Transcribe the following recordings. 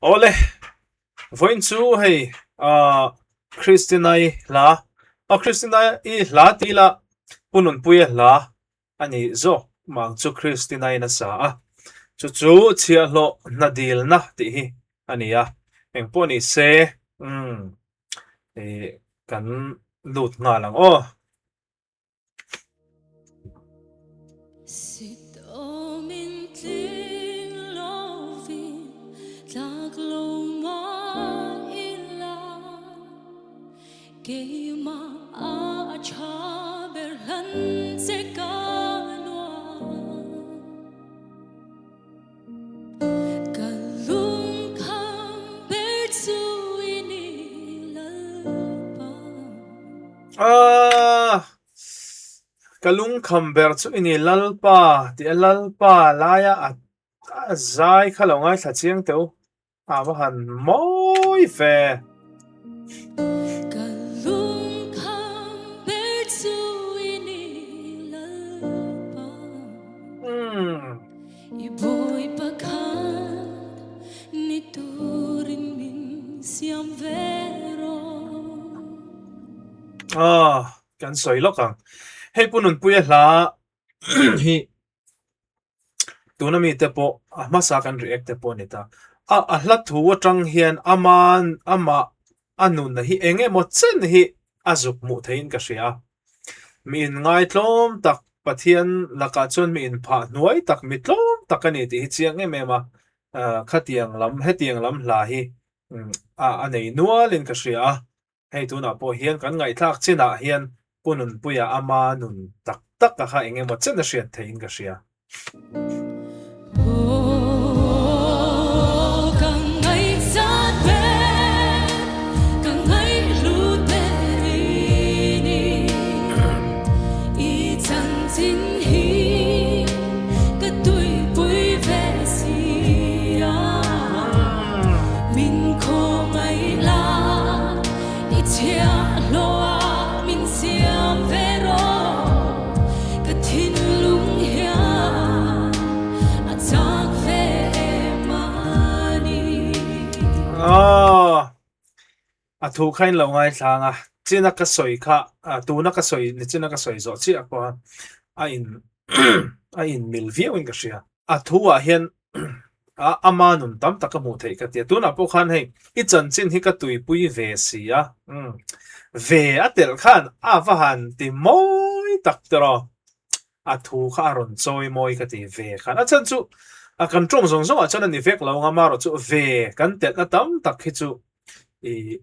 Awle, vawiin chu hei ah Christina-i hla, ah Christina-i hla tih ila Pu Nunpuia hla a nih zawk mah ang chu Christina-in a sa a, chu chu chhiahhlawh hna dilna tih hi a ni a, engpawh ni se umm ih kan lut nghal ang aw. Aaa! Ka lungkham ber chu i ni Lalpa tih a Lalpa laia a zai kha lo ngaithla chiang teh u. A va han mawi ve. Aw kan sawi lawk ang. Hei Pu Nunpuia hla hi tuna mite pawh a hmasa kan react te pawh a ni ta. A a hla thu atang hian aman amah a nunna hi eng emaw chen hi a zuk hmuh theihin ka hria. Mi inngaitlawm tak Pathian lakah chuan mi inphah hnuai tak mi tlawm tak a ni tih hi chiang em em a. Khatiang lam hetiang lam hla hi a nei nualin ka hria a. Hei tunah pawh hian kan ngaihthlak chinah hian Pu Nunpuia ama nun tak tak a kha eng emaw chen a hriat theihin ka hria. A thu kha in lo ngaithlang a, china ka sawi kha tuna ka sawi ni china ka sawi zawh chiah pawh a in a in mil viau in ka hria. A thu ah hian a ama nun tam tak a hmuh theih ka ti a, tunah pawh khan hei i chanchin hi ka tuipui ve si a, umm ve a telh khan a va han ti mawi tak tiraw, a thu kha a rawn chawi mawi ka ti ve khan, a chhan chu a kan tawng zawng zawng ah chuan a ni vek lo ang amarawh chu ve kan telhna tam tak hi chu ih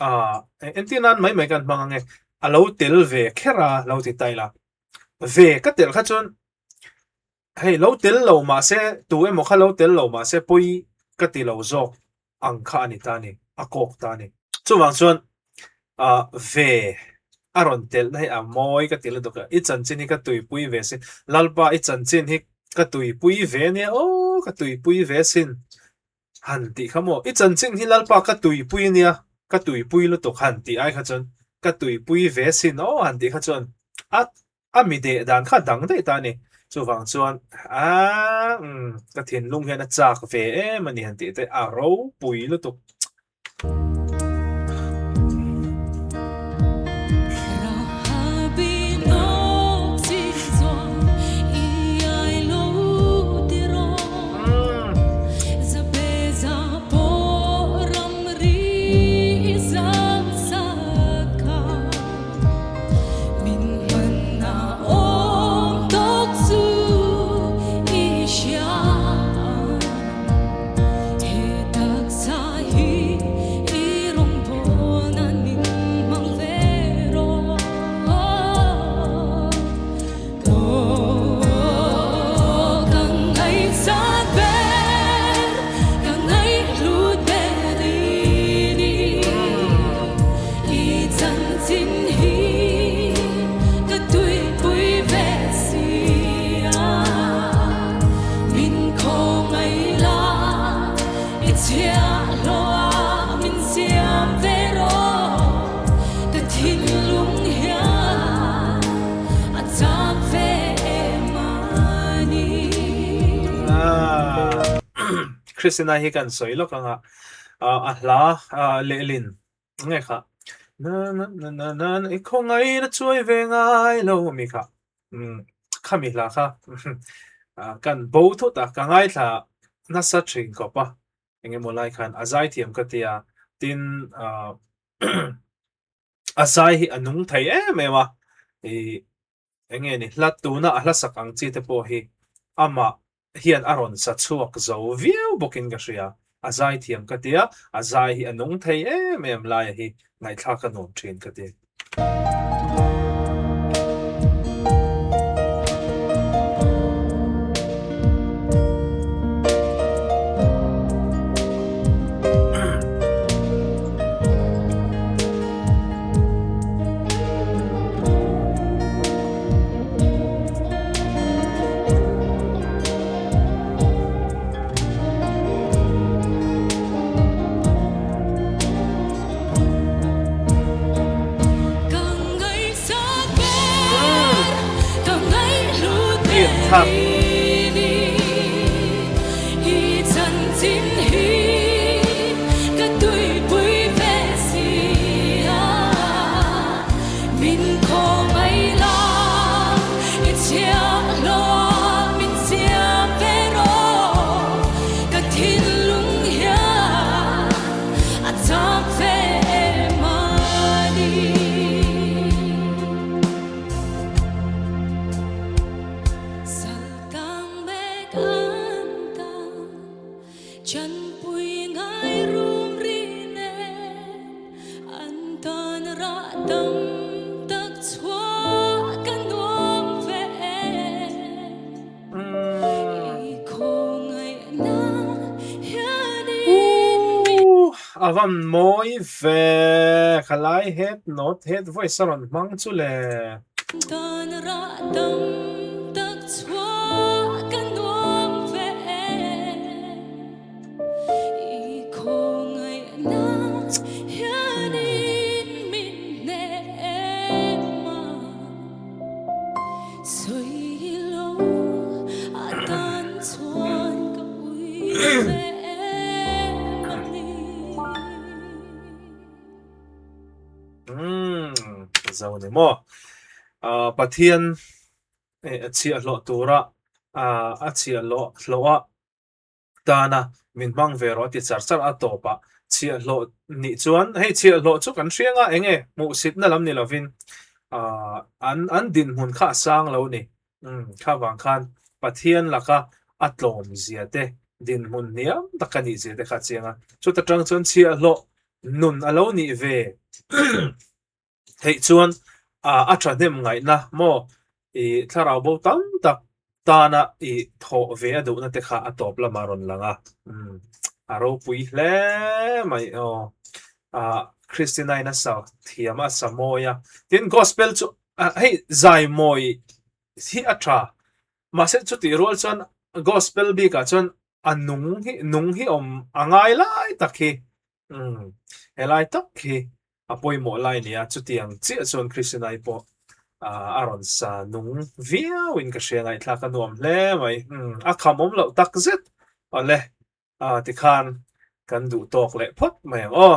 ah entir nan mai mai kan hmang ang e, a lo tel ve kher a lo ti ta ila, ve ka telh kha chuan Hei lo tel lo mahse tu emaw kha lo tel lo mahse pawi ka ti lo zawk ang kha a ni ta a ni, a kawk ta a ni. Chuvang chuan ah ve a rawn telh na hi a mawi ka ti lutuk a, i chanchin hi ka tuipui ve sin, Lalpa i chanchin hi ka tuipui ve nia aw ka tuipui ve sin han tih kha maw, i chanchin hi Lalpa ka tuipui nia ka tuipui lutuk han tih ai kha chuan ka tuipui ve sin aw han tih kha chuan a A mi deh dan kha dang daih ta a ni. Chuvang chuan, Aaa, umm, ka thinlung hian a chak ve em a ni han tih te a ropui lutuk. Christina hi kan sawi lawk anga a hla lehlin nge kha na na na na na na i khawngaih na chuai ve ngai lo mi kha khami hla kha kan bo thut a ka ngaithla nasa thin khawp a engemaw lai khan a zaithiam ka tia tin a zai hi a nung thei em em a ih eng nge ni hla tuna a hla sak ang chi te pawh hi amah hian a rawn sa chhuak zo viau bawkin ka hria a zaithiam ka tia a zai hi a nung thei em em laia hi ngaihthlak a nuam thin ka ti. A van mawi ve, khalai head note head voice a rawn hmang chu le. Umm zo ni maw ah Pathian eh chhiahhlawh tura ah a chhiahhlawh hlawh a tana min hmang ve rawh a ti char char a tawpah chhiahhlawh nih chuan hei chhiahhlawh chu kan hriang a eng nge hmuhsitna lam ni lovin ah an an dinhmun kha a sang lo ni umm kha vang khan Pathian laka a tlawm zia te dinhmun hniam tak a nih zia te kha a chiang a chuta tang chuan chhiahhlawh nun a lo nih ve. Theih chuan a thahnem ngaihna maw i thlarau bo tam tak tana i thawh ve a duhna te kha a tawp lamah a rawn lang a, a ropui hle mai aw. Christina-in a sa thiam a, a sa mawi a, tin gospel chu hei zai mawi hi a tha, mahse chutih rual chuan gospel bikah chuan a nung hi nung hi awm a ngai lai tak hi. Umm helai tak hi a pawimawh lai nia chutiang chiah chuan Krishnai pawh a rawn sa nung viau in ka hria ngaihthlak a nuam hle mai umm a kham awm loh tak zet awle tikhan kan duh tawk leh phawt mai ang aw.